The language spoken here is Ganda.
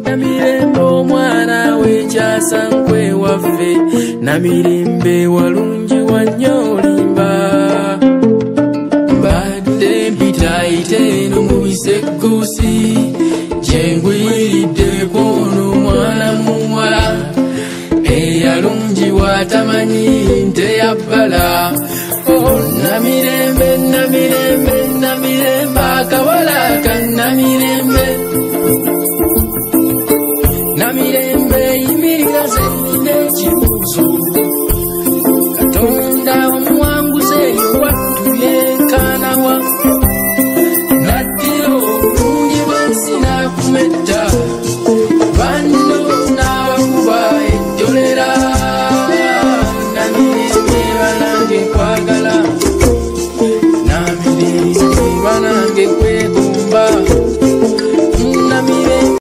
Namirembe omwana w'ekyasankwe waffe, Namirembe walungi wannyo olimba. Mbadde mpitaayita eno mu bisegguusi, gye ngwiridde kw'ono omwana muwala eyalungiwa atamanyi nte ya bbala. Oh, Namirembe, Namirembe, Namirembe, akawala ka Namirembe. Namirembe.